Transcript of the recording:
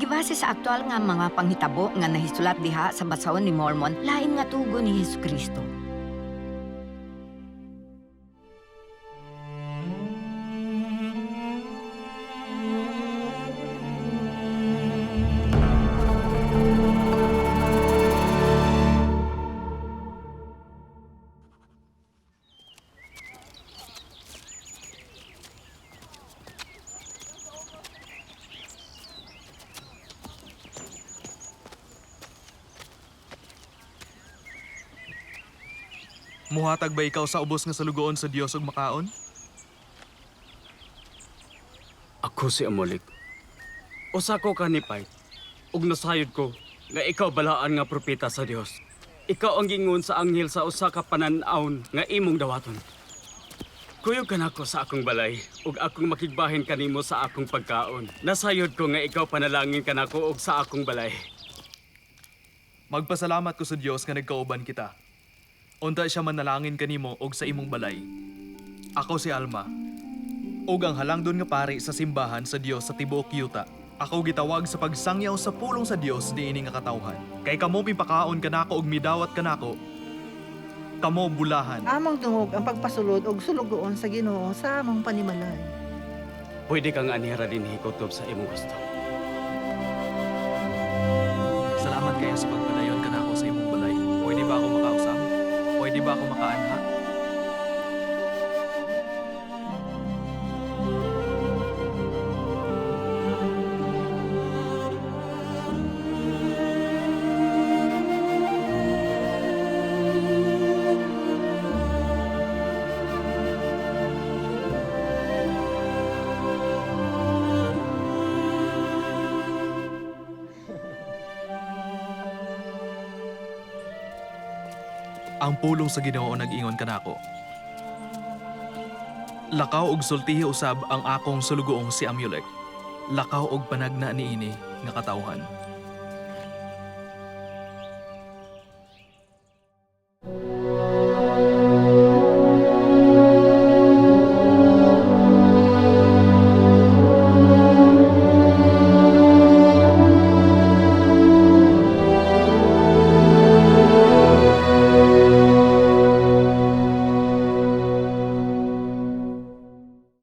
Gibase sa aktual nga mga panghitabo nga nahisulat diha sa basahon ni Mormon, lain nga tugon ni Hesukristo. Muhatag ba ikaw sa ubos nga salugoon sa Dios og makaon? Ako si Amolik. Usa ko ka ni Pait, ug nasayod ko nga ikaw balaan nga propeta sa Dios. Ikaw ang gingon sa anghel sa usa ka panan-awon nga imong dawaton. Kuyog ka nako sa akong balay ug akong makigbahin kanimo sa akong pagkaon. Nasayod ko nga ikaw panalangin kanako og sa akong balay. Magpasalamat ko sa Dios nga nagkauban kita. Unta siya manalangin kanimo og sa imong balay. Ako si Alma. Ug ang halangdon nga pari sa simbahan sa Dios sa tibuok yuta. Ako gitawag sa pagsangyaw sa pulong sa Dios niini nga katawhan. Kay kamo mipakaon kanako ug midawat kanako. Kamo bulahan. Among dungog ang pagpasulod og sulugoon sa Ginoo sa among panimalay. Pwede kang anhira dinhi kutob sa imong gusto. Salamat kayo sa pagpadayon kanako sa imong balay. Pwede ba ako makausap? Pwede ba ako makaanha? Ang pulong sa Ginoo nag-ingon kanako. Lakaw og sultihi usab ang akong sulugoong si Amulek. Lakaw og panagna niini nga katawhan.